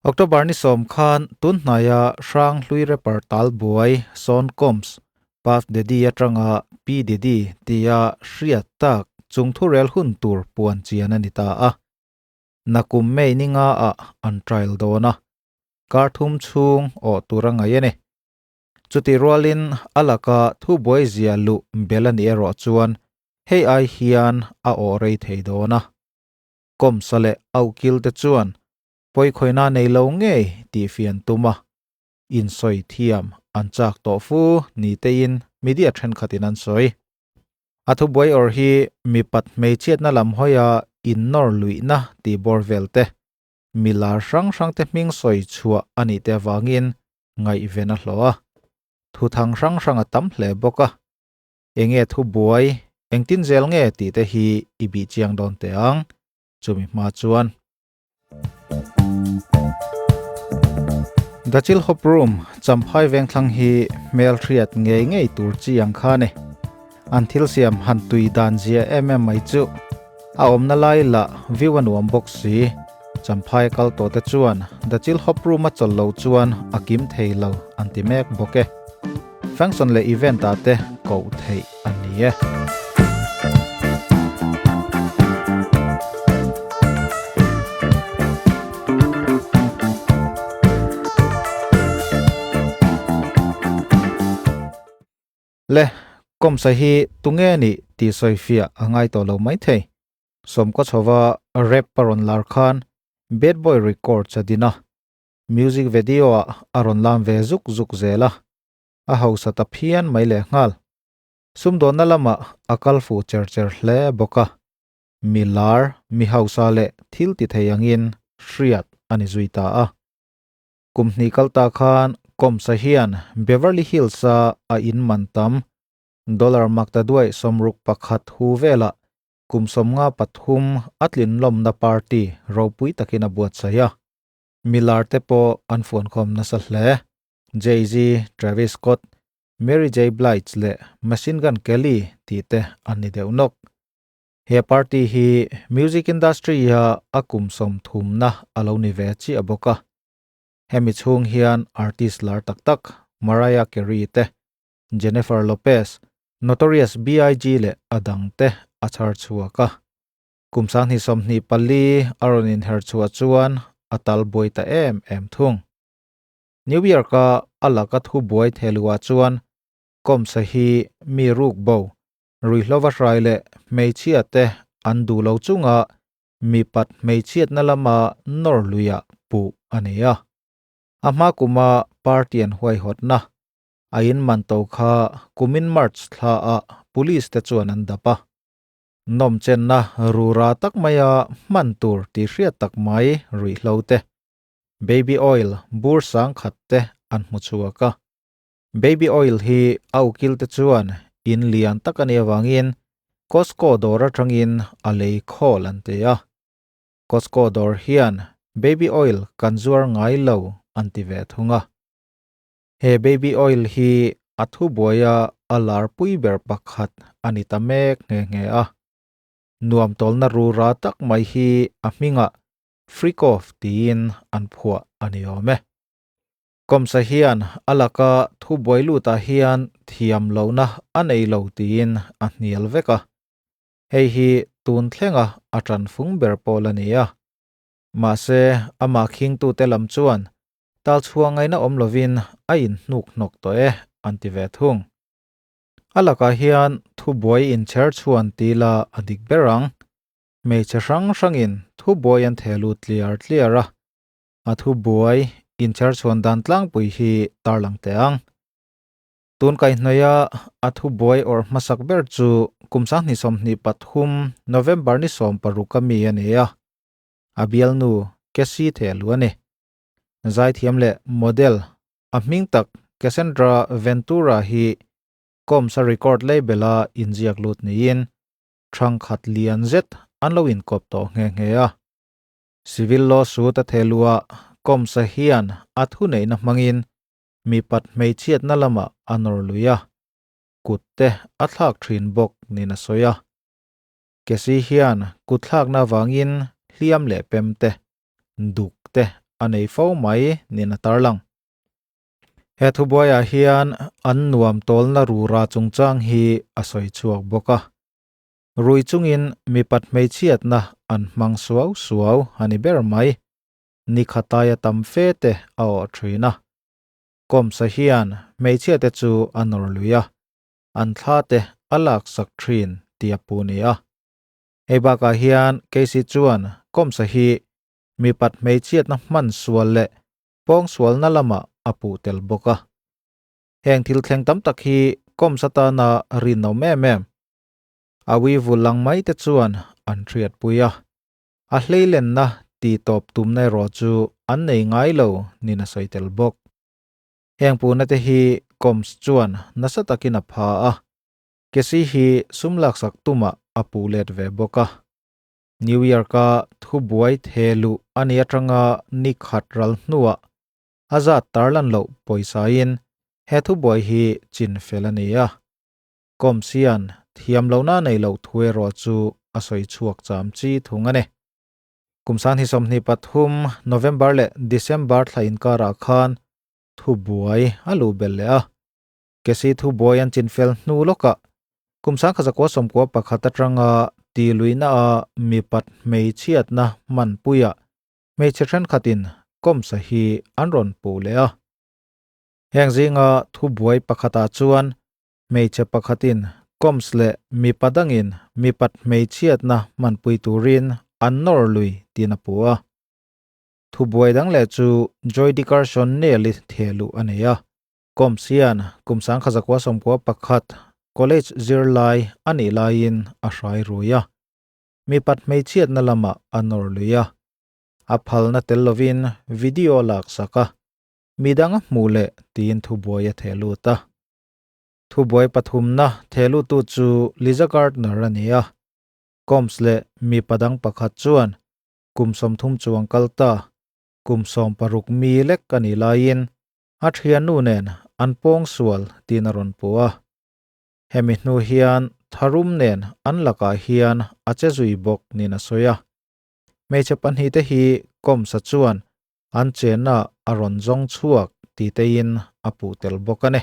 October ni sawm khan tun hnaia hrang hlui rapper tal buai Sean Combs, Puff Daddy atanga P Diddy tia hriat tak chung thurel hun tur puan chian a ni ta a. Nakum May ni nga ah an trial dawn a, kar thum chhung awh tur a ngaih a ni. Chutih rualin a laka thubuai zia luh bel a nih erawh chuan hei ai hian a awh rei thei dawn a. Combs-a leh a ukil te chuan pawikhawina nei lo ngei tih fian tum a, insawi thiam an chak tawh fu ni tein media thenkhatin an sawi. A thubuai awr hi mipat hmeichhiatna lam hawia innawr luihna tih bawr vel te, milar hrang hrang te hming sawi chhuah a nih te avangin ngaihven a hlawh a, thuthang hrang hrang a tam hle bawk a. Enge thubuai, engtin zel nge tih te hi i bih chiang dawn teh ang, chumi hma chuan. The Chill Hop Room, Champhai Vengthlang hi hmelhriat ngei ngei tur chi ang kha a ni. An thil siam han tui dan zia em em mai chu a awmna lai lah view a nuam bawk si. Champhai kal tawh te chuan The Chill Hop Room a chawlh loh chuan a kim thei lo an ti mek bawk e. Function leh event ah te koh theih a ni e. Le, Kawmsa hi tunge nih tih sawifiah a ngai tawh lo maithei. Sawmkaw chhova rap a rawn lar khan Bad Boy Records a din a, music video ah a rawn lam ve zuk zuk zel a, a hausa ta phian mai lehnghal. Sumdawnna lamah a kal fuh cher cher hle bawk a, mi lar, mi hausa leh thil ti thei angin hriat a ni zui ta a. Kum hnih kal ta khan Combs-a hian Beverly Hills-a a in man tam dollar makta duai 61 hu velah kum 53 a tlinlawmna party ropui takin a buatsaih a. Milar te pawh an fuankhawm nasa hle. Jay-Z, Travis Scott, Mary J. Blige leh Machine Gun Kelly tih te an ni deuh nawk. He party hi music industry-a a kum 30na a lo ni ve chiah bawk a. Hemi chhung hian artist lar tak tak Mariah Carey te, Jennifer Lopez, Notorious B.I.G. Leh a dang te a chhar chhuak a. Kum 2024 a rawn inher chhuah chuan a tal buai ta em em thung. New York-a a laka thu buai theluah chuan Combs-a hi mi ruk bo, ruihhlova hrai leh hmeichhia te an duh lo chunga mipat hmeichhiatna lama nawr luiah puh a ni a. A hma kuma party an huaihawtna a inman to kha kumin March thlaah police te chuan an dap a. Nawmchenna rura tak maia hman tur tih hriat tak mai ruihhlo te Baby oil bur sang khat te an hmu chhuak a. Baby oil hi a ukil te chuan in lian tak a nih avangin Costco dawr atangin a lei khawl an ti a. Costco dawr hian baby oil kan zuar ngai lo an ti ve thung a. He baby oil hi a thubuaia a lar pui ber pakhat a ni ta mek nghe nghe a. Nuam tawlna rura tak mai hi a hmingah Freak off tiin an phuah a ni awm e. Combs-a hian a laka thubuai lutah hian thiam lohna a nei lo tiin a hnial vek a. Hei hi tun thlenga a tan fung ber pawl a ni a. Mahse, amah khingtute lam chuan tal chhuah ngaihna awm lovin a inhnuk hnawk tawh e an ti ve thung. A lakah hian thubuai inchher chhuan ti la a dik ber ang. Hmeichhe hrang hrangin thubuai an theh lut tliar tliar a, a thubuai inchher chhuan dan tlangpui hi tarlang teh ang. Tun kaihhnawih a a thubuai awrh hmasak ber chu kum 2023 November ni 16 a mi a ni a, a bialnu Cassie theh luh a ni. Zaithiam leh model a hming tak Cassandra Ventura hi Combs-a record label-a inziak lut niin Thangkhat lian zet an lo inkawp tawh nghe nghe a. Civil lawsuit a thehluah Combs-a hian a thuneihna hmangin mipat hmeichhiatna lamah a nawr lui a, kut te a thlak thin bawk niin a sawi a. Cassie hian kut thlakna avangin hliam leh pem te, duk te a nei fo mai niin a tarlang. He thubuaiah hian an nuam tawlna rura chungchang hi a sawi chhuak bawk a. Rui chungin mipat hmeichhiatna an hmang suau suau a ni ber mai. Ni khataia tam fe te a awh thin a. Combs-a hian hmeichhiate chu a nawr lui a, an thla te a laksak thin tih a pu ni a. Hei bakah hian Casey chuan Combs-a hi mipat hmeichhiatna hman sual leh pawngsualna lamah a puh tel bawk a. Heng thil thleng tam tak hi Combs atana rinawm em em. A ui vul lang mai te chuan an hriatpui a. A hleilenna ti tawp tumna erawh chu an nei ngai lo niin a sawi tel bawk. Heng puhna te hi Combs chuan nasa takin a pha a, Casey hi sum laksak tumah a puh let ve bawk a. New York-a thubuai the luh a nih atanga ni khat ral hnuah a zat tarlan loh pawisain he thubuai hi chin fel a ni a. Combs hian thiam lohna nei loh thu erawh chu a sawi chhuak cham chi thung a ni. Kum 2023 November leh December thla inkarah khan thubuai a luh belh leh a. Casey thubuai an chinfel hnu lawkah kum 1991 atanga tihluihna a mipat hmeichhiatna hmanpuiah hmeichhe thenkhatin Combs-a hi an rawn puh leh a. Heng zinga thubuai pakhatah chuan hmeichhe pakhatin Combs leh mipa dangin mipat hmeichhiatna hmanpui turin an nawr lui tiin a puh a. Thubuai dang leh chu Joy Dickerson Neal-i thehluh a nei a. Combs hian kum 1991 college zirlai a nih laiin a hrai rui a. Mipat hmeichhiatna lamah a nawr lui a. A phalna tel lovin video a laksak a, midang a hmuh leh tiin thubuai a theh lut a. Thubuai pathumna theh luttu chu Lisa Gardner a ni a. Combs leh mipa dang pakhat chuan kum 30 chuang kal ta, kum 16 mi lek a nih laiin a thiannu nen an pawng sual tiin a rawn puh a. Hemi hnu hian tharum nen an lakah hian a che zui bawk niin a sawi a. Hmeichhe pahnihte hi Combs-a chuan an chenna a rawn zawng chhuak ti teiin a puh tel bawk a ni.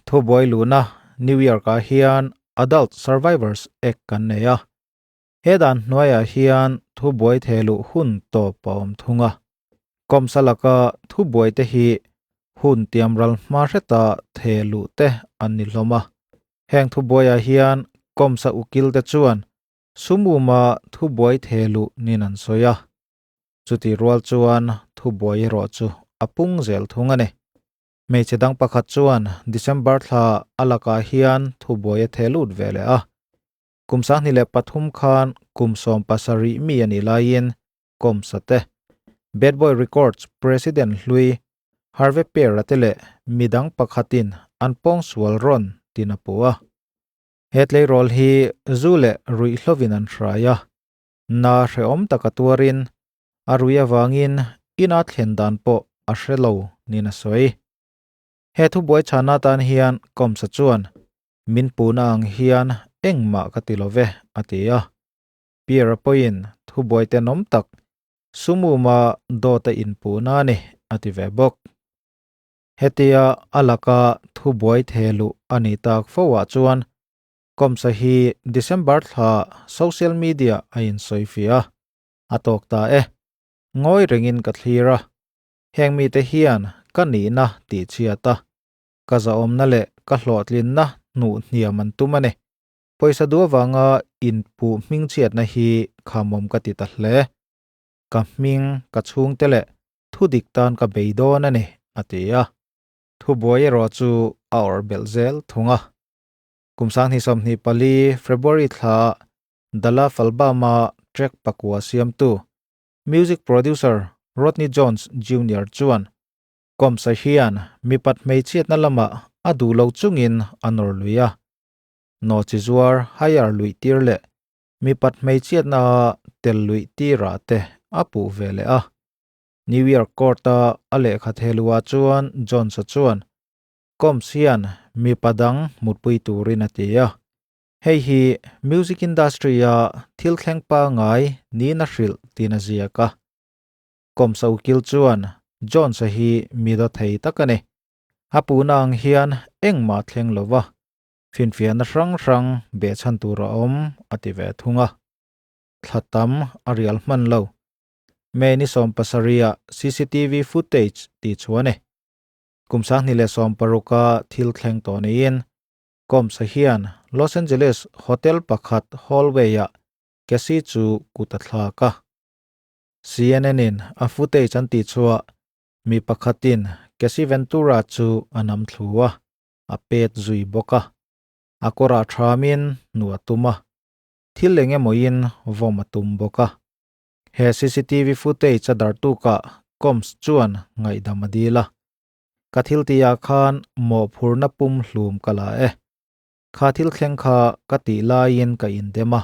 Thubuai luhna New York-ah hian Adult Survivors Act kan nei a. He dan hnuaiah hian thubuai theh luh hun tawp a awm thung a. Combs-a laka thubuai te hi hun tiamral hma hreta theh luh te an ni hlawm a. Heng thubuaiah hian Combs-a ukil te chuan sumuma thubuai theh luh niin an sawi a. Chutih rual chuan thubuai erawh chu a pung zel thung a ni. Hmeichhe dang pakhat chuan December thla a lakah hian thubuai a theh lut ve leh a. Kum 2003 khan kum 17 mi a nih laiin Combs-a te, Bad Boy Records president hlui Harvey Peer-a te leh midang pakhatin an pawngsual rawn tin a puh a. He tleirawl hi zu leh ruihhlovin an hrai a, na hrehawm taka tuarin a rui avangin ina thlen dan pawh a hre lo niin a sawi. He thubuai chhana atan hian Combs-a chuan min puhna ang hian engmah ka ti lo ve a ti a. Pierre-a pawhin thubuai tenawm tak sumuma dawta inpuhna a ni a ti ve bawk. Hetia a laka thubuai theh luh a nih tak fo ah chuan Combs-a hi December thla social media a insawifiah a, a tawk ta e. Ngawi rengin ka thlir a, heng mite hian ka nihna tihchhiat a, ka zahawmna leh ka hlawhtlinna hnuh hniam an tum a ni. Pawisa duh avanga inpuh hmingchhiatna hi khamawm ka ti ta hle. Ka hming, ka chhungte leh thudik tan ka bei dawn a ni, a ti a. Thubuai erawh chu a awrh belh zel thung a. Kum 2024 February thla Dala Falbama track pakua siamtu music producer Rodney Jones Junior chuan Combs-a hian mipat hmeichhiatna lamah a duh lo chungin a nawr lui a. Nawchi zuar hire luih tir leh mipat hmeichhiatna tel luih tirah te a puh ve leh a. New York court-a a lehkha theluah chuan Jones-a chuan Combs hian mipa dang mutpui turin a ti a. Hei hi music industry-a thil thleng pangai niin a hrilh tiin a ziak a. Combs-a ukil chuan Jones-a hi mi dawthei tak a ni. A puhna ang hian engmah thleng lo va, finfiahna hrang hrang behchhan tur a awm a ti ve thung a. Thla tam a rial hman lo. May ni 70 ah cctv footage tih chu a ni. Kum 2016 a thil thleng tawh niin Combs-a hian Los Angeles hotel pakhat hallway-ah Cassie chu kut a thlak a. CNN-in a footage an tih chhuah mi pakhatin Cassie Ventura chu a nam thlu a, a pet zui bawk a. A kawrah thamin hnuh a tum a, thil eng emawin vawm a tum bawk a. He cctv footage a darh tukah Combs chuan ngaihdam a dil a. Ka thil tihah khan mawhphurhna pum hlum ka la e. Kha thil thleng kha ka tih laiin ka indem a,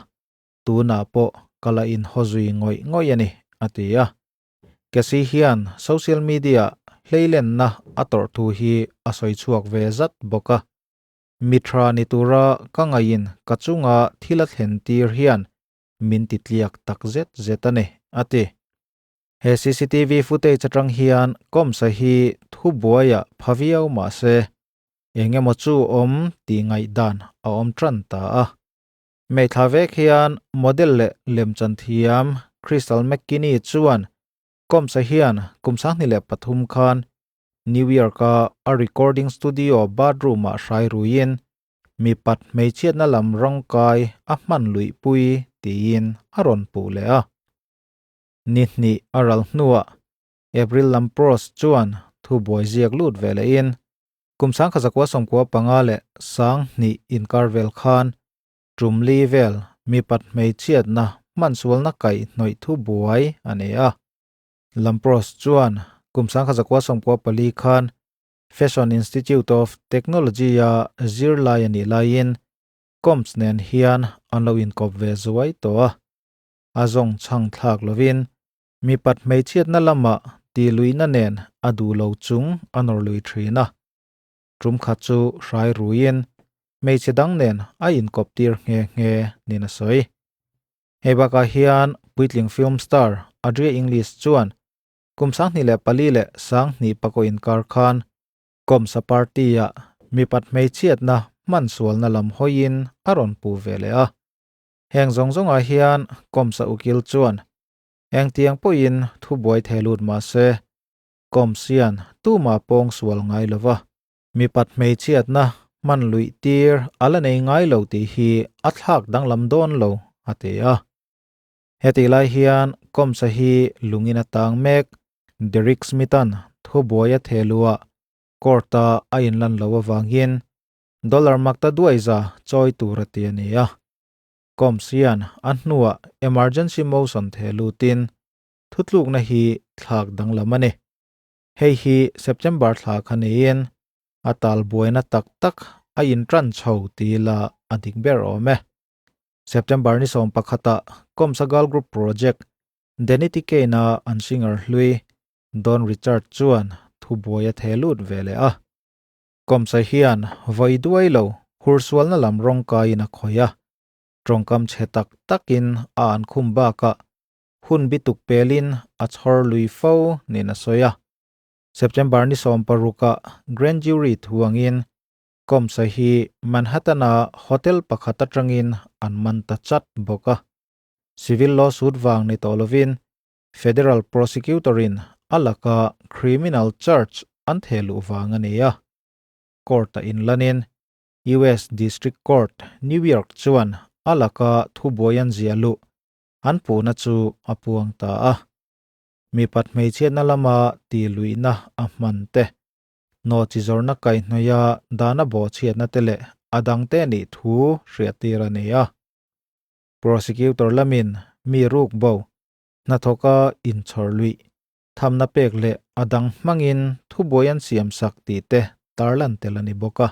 tunah pawh ka la inhaw zui ngawih ngawih a ni, a ti a. Cassie hian social media-ah hleilenna a tawrh thu hi a sawi chhuak ve zat bawk a. Mithra ni tura ka ngaihin ka chunga thil a thlen tir hian min ti tliak tak zet zet a ni, a ti. He cctv footage atang hian Combs-a hi thubuaiah pha viau mah se, eng emaw chu awm tih ngaihdan a awm tan ta a. Hmeithla vek hian model leh lemchan thiam Crystal McKinney chuan Combs-a hian kum 2003 khan New York-a a recording studio bathroom-ah hrai ruiin mipat hmeichhiatna lam rawngkai a hman luihpui tiin a rawn puh leh a. Ni hnih a ral hnuah April Lampros chuan thubuai ziak lut ve lehin Kum 1995 leh 2000 inkar vel khan tum li vel mipat hmeichhiatna hmansualna kaih hnawih thu buai a nei a. Lampros chuan kum 1994 khan Fashion Institute of Technology-a zirlai a nih laiin Combs nen hian an lo inkawp ve zuai tawh a. A zawng chhang thlak lovin mipat hmeichhiatna lamah tihluihna nen a duh lo chung a nawr lui thin a. Tum khat chu hrai ruiin hmeichhe dang nen a inkawp tir nghe nghe niin a sawi. Hei bakah hian puitling film star Adria English chuan kum 2004 leh 2009 inkar khan Combs-a party-ah mipat hmeichhiatna hmansualna lam hawiin a rawn puh ve leh a. Heng zawng zawngah hian Combs-a ukil chuan Engtiang pawhin thubuai thei lut mah se, Combs hian tumah pawng sual ngai lo va, mipat hmeichhiatna hman luih tir a la nei ngai lo tih hi a thlak danglam dawn lo, a ti a. Hetih lai hian Combs-a hi lungin a tang mek. Derrick Smith-a'n thubuai a theh luhah court-a a inlan loh avangin dollar makta duai za chawi tur a ti a ni a. Combs hian a hnuah emergency motion theh lutin thutlukna hi thlak danglam a ni. Hei hi September thla kha niin a tal buaina tak tak a intran chho ti ila a dik ber awm e. September ni 11 ah Combs-a girl group project Danity Kane-a an singer hlui Dawn Richard chuan thubuai a theh lut ve leh a. Combs-a hian vawi duai lo hursualna lam rawngkaiin a khawih a, tawngkam chhe tak takin a an khum bakah hun bituk pelin a chhawr lui fo niin a sawi a. September ni 16 ah Grand Jury thuangin Combs-a hi Manhattan-a hotel pakhat atangin an man ta chat bawk a. Civil lawsuit vang ni tawh lovin Federal Prosecutor-in a laka criminal charge an theh luh vang a ni a. Court-a inlanin US District Court, New York chuan a laka thubuai an ziah luh an puhna chu a puang ta a. Mipat hmeichhiatna lama tihluihna a hman te, nawhchi zawrhna kaihhnawih a dana bawhchhiatna te leh a dangte nih thu hriattir a ni a. Prosecutor lamin mi ruk bo, hnathawka inchhawr luih, thamna pek leh a dang hmangin thubuai an siamsak tih te tarlan tel a ni bawk a.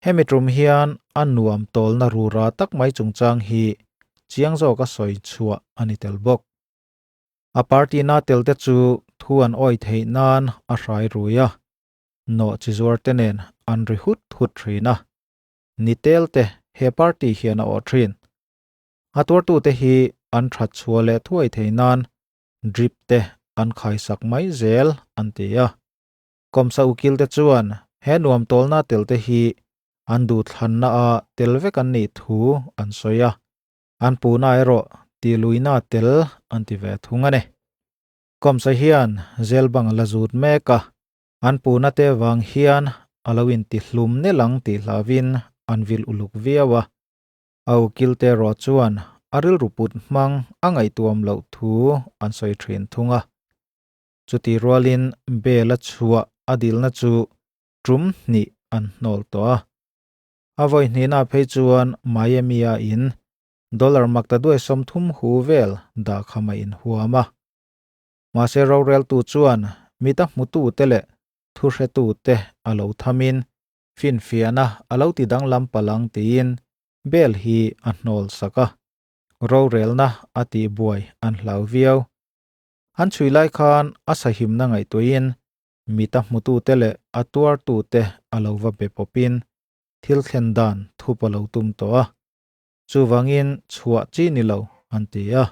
Hemi tum hian a nuam tawlna rura tak mai chungchang hi chiang zawka sawi chhuah a ni tel bawk. A party na tel te chu thu an awi theih nan a hrai rui a, nawh chi zuar te nen an ri hut hut thin a. Ni tel te he party hian a awh thin. A tuartute hi an that chhuah leh thuai theih nan drip te. an khaisak mai zel an ti a. Kawmsa ukil te chuan he nuam tawlna tel te hi an duhthlanna a tel vek an nih thu an sawi a, an puhna erawh tihluihna tel an ti ve thung a ni. Kawmsa hian zel bang a la zut mek a, an puhna te vang hian a lo intihlum nel ang tih hlauhin an vil uluk viau a. A ukil te erawh chuan a rilru put hmang a ngaihtuam loh thu an sawi thin thung a. Chutih rualin bel a chhuah a dilna chu tum hnih an hnawl tawh a. A vawi hnihna phei chuan Miami-a in dollar makta duai 30 hu vel dah kham a inhuam a. Mahse roreltu chuan mita hmutute leh thuhretute a lo thamin finfiahna a lo ti danglam palh ang tiin bel hi a hnawl sak a. Rorelna a tihbuai an hlau viau. An chhui lai khan a sahimna ngaihtuahin mita hmutute leh a tuartute a lo va be pawpin thil thlen dan thup a lo tum tawh a. Chuvangin chhuah chi ni lo an ti a.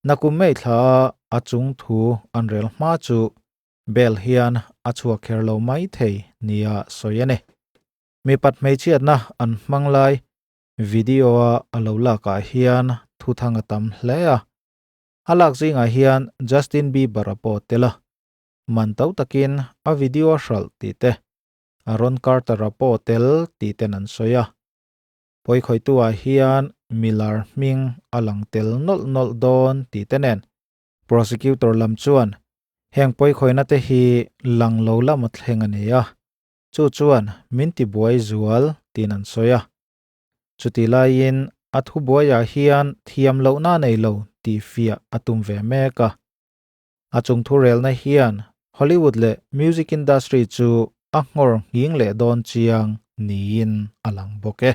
Nakum mei thla a a chung thu an rel hma chu bel hian a chhuak kher lo mai thei nia sawi a ni. Mipat hmeichhiatna an hmang lai video a a lo lakah hian thuthang a tam hle a. A lak zingah hian Justin Bieber a pawh tel a, man to takin a video a hralh tih te, Aaron Carter a pawh tel tih ten an sawi a. Pawikhawihtu-ah hian Miller hming a lang tel nawlh nawlh dawn tih te nen. Prosecutor lam chuan heng pawikhawihna te hi lang lo lama thleng a ni a, chu chuan min tibuai zual tiin an sawi a. Chutih laiin a thubuaiah hian thiam lohna nei lo tih fiah a tum ve mek a. A chung thurelna hian Hollywood leh music industry chu a nghawr nghing leh dawn chiang niin a lang bawk e.